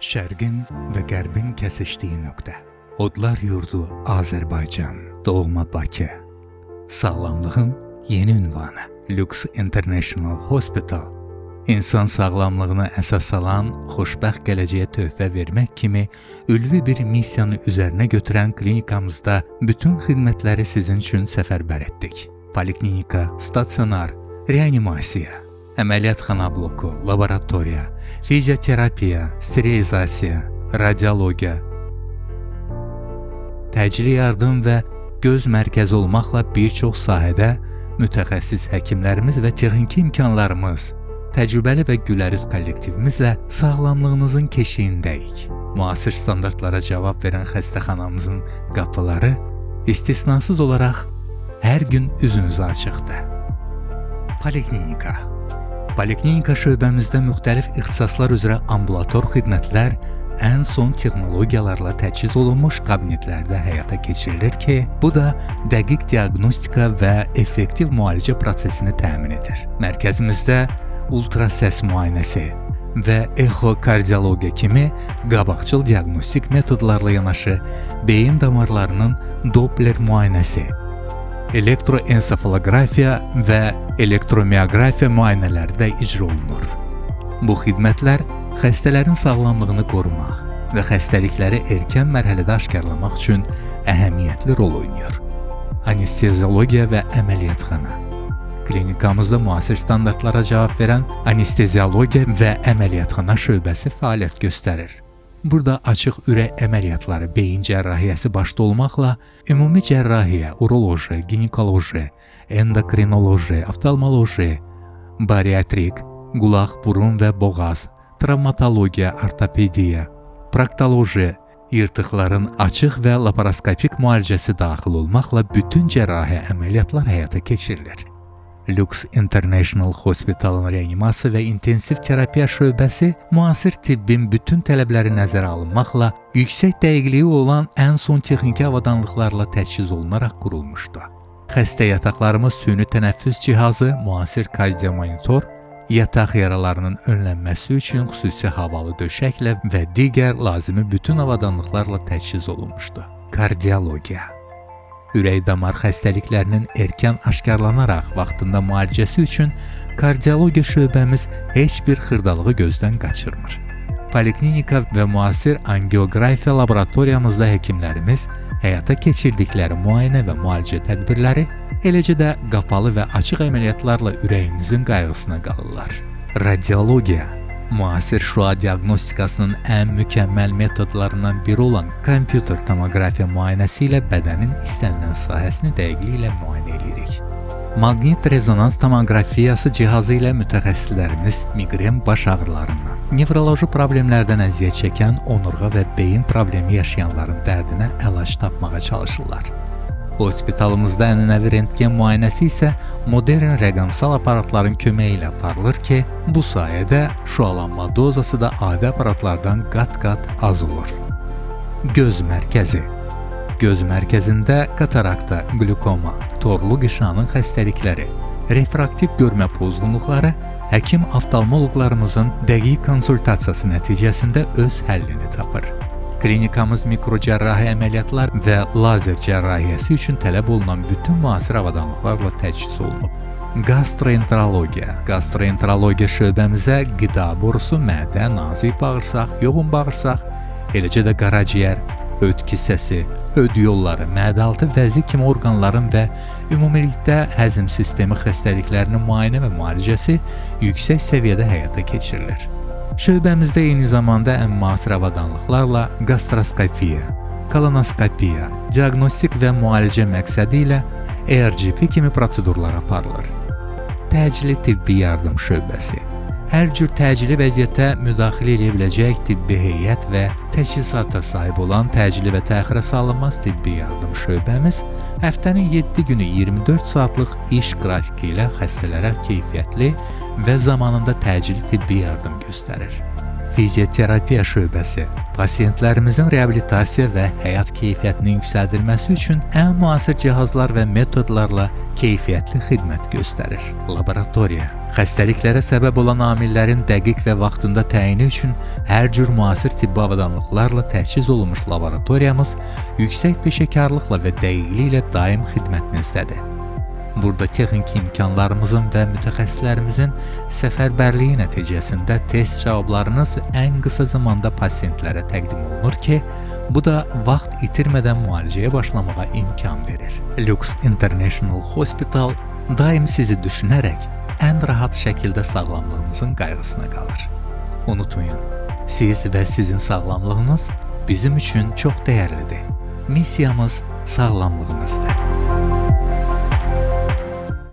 Şərqin və qərbin kəsişdiyi nöqtə. Odlar yurdu Azərbaycan, doğma Bakı. Sağlamlığın yeni ünvanı Lux International Hospital. İnsan sağlamlığını əsas alan, xoşbəxt gələcəyə töhfə vermək kimi ülvi bir missiyanı üzərinə götürən klinikamızda bütün xidmətləri sizin üçün səfərbər etdik. Poliklinika, stasionar, reanimasiya, əməliyyatxana bloku, laboratoriya, fizioterapiya, sterilizasiya, radiologiya, təcili yardım və göz mərkəzi olmaqla bir çox sahədə mütəxəssis həkimlərimiz və texniki imkanlarımız, təcrübəli və gülərüz kollektivimizlə sağlamlığınızın keşiyindəyik. Müasir standartlara cavab verən xəstəxanamızın qapıları istisnasız olaraq hər gün üzünüzə açıqdır. Poliklinika. Poliklinika şöbəmizdə müxtəlif ixtisaslar üzrə ambulator xidmətlər ən son texnologiyalarla təchiz olunmuş kabinetlərdə həyata keçirilir ki, bu da dəqiq diaqnostika və effektiv müalicə prosesini təmin edir. Mərkəzimizdə ultrasəs müayinəsi və exokardiologiya kimi qabaqcıl diaqnostik metodlarla yanaşı beyin damarlarının Doppler müayinəsi, elektroensefaloqrafiya və elektromioqrafiya müayinələri də icra olunur. Bu xidmətlər xəstələrin sağlamlığını qorumaq və xəstəlikləri erkən mərhələdə aşkarlamaq üçün əhəmiyyətli rol oynayır. Anesteziologiya və əməliyyatxana. Klinikamızda müasir standartlara cavab verən anesteziologiya və əməliyyatxana şöbəsi fəaliyyət göstərir. Burada açıq ürək əməliyyatları, beyin cərrahiyyəsi başda olmaqla ümumi cərrahiyyə, uroloji, ginekoloji, endokrinoloji, oftalmoloji, bariatrik, qulaq, burun və boğaz, travmatologiya, ortopediya, proktoloji, yırtıqların açıq və laparoskopik müalicəsi daxil olmaqla bütün cərrahi əməliyyatlar həyata keçirilir. Lux International Hospitalın reanimasiya və intensiv terapiya şöbəsi müasir tibbin bütün tələbləri nəzərə alınmaqla yüksək dəqiqliyi olan ən son texniki avadanlıqlarla təchiz olunaraq qurulmuşdu. Xəstə yataqlarımız süni tənəffüs cihazı, müasir kardiomonitor, yataq yaralarının önlənməsi üçün xüsusi havalı döşəklə və digər lazımi bütün avadanlıqlarla təchiz olunmuşdu. Kardiologiya. Ürək-damar xəstəliklərinin erkən aşkarlanaraq vaxtında müalicəsi üçün kardiologiya şöbəmiz heç bir xırdalığı gözdən qaçırmır. Poliklinika və müasir angioqrafiya laboratoriyamızda həkimlərimiz həyata keçirdikləri müayinə və müalicə tədbirləri, eləcə də qapalı və açıq əməliyyatlarla ürəyinizin qayğısına qalırlar. Radiologiya. Müasir şüa diaqnostikasının ən mükəmməl metodlarından biri olan kompüter tomoqrafiya müayinəsi ilə bədənin istənilən sahəsini dəqiqliklə müayinə edirik. Maqnit rezonans tomoqrafiyası cihazı ilə mütəxəssislərimiz miqren baş ağrılarından, nevroloji problemlərdən əziyyət çəkən onurğa və beyin problemi yaşayanların dərdinə əlac tapmağa çalışırlar. Hospitalımızda ənənəvi rentgen müayinəsi isə modern rəqəmsal aparatların köməyi ilə aparılır ki, bu sayədə şüalanma dozası da adi aparatlardan qat-qat az olur. Göz mərkəzi. Göz mərkəzində katarakta, qlükoma, torlu qişanın xəstəlikləri, refraktiv görmə pozğunluqları həkim oftalmoloqlarımızın dəqiq konsultasiyası nəticəsində öz həllini tapır. Klinikamız mikrocərrahi əməliyyatlar və lazer cərrahiyyəsi üçün tələb olunan bütün müasir avadanlıqlarla təchiz olunub. Gastroenterologiya. Gastroenterologiya şöbəmizə qida borusu, mədə, nazik bağırsaq, yoğun bağırsaq, eləcə də qaraciyər, öd kisəsi, öd yolları, mədə-altı vəzi kimi orqanların və ümumilikdə həzm sistemi xəstəliklərinin müayinə və müalicəsi yüksək səviyyədə həyata keçirilir. Şöbəmizdə eyni zamanda ən müasir avadanlıqlarla gastroskopiya, kolonoskopiya, diaqnostik və müalicə məqsədi ilə ERCP kimi prosedurlar aparılır. Təcili tibbi yardım şöbəsi. Hər cür təcili vəziyyətə müdaxilə edə biləcək tibbi heyət və təchizata sahib olan təcili və təxirə salınmaz tibbi yardım şöbəmiz həftənin 7 günü 24 saatlıq iş qrafiki ilə xəstələrə keyfiyyətli və zamanında təcili tibbi yardım göstərir. Fizioterapiya şöbəsi pasientlərimizin reabilitasiya və həyat keyfiyyətinin yüksəldilməsi üçün ən müasir cihazlar və metodlarla keyfiyyətli xidmət göstərir. Laboratoriya. Xəstəliklərə səbəb olan amillərin dəqiq və vaxtında təyini üçün hər cür müasir tibbi avadanlıqlarla təchiz olunmuş laboratoriyamız yüksək peşəkarlıqla və dəqiqliklə daim xidmətinizdədir. Burada texniki imkanlarımızın və mütəxəssislərimizin səfərbərliyi nəticəsində test cavablarınız ən qısa zamanda pasientlərə təqdim olunur ki, bu da vaxt itirmədən müalicəyə başlamağa imkan verir. Lux International Hospital daim sizi düşünərək ən rahat şəkildə sağlamlığınızın qayğısına qalır. Unutmayın, siz və sizin sağlamlığınız bizim üçün çox dəyərlidir. Missiyamız sağlamlığınızdır.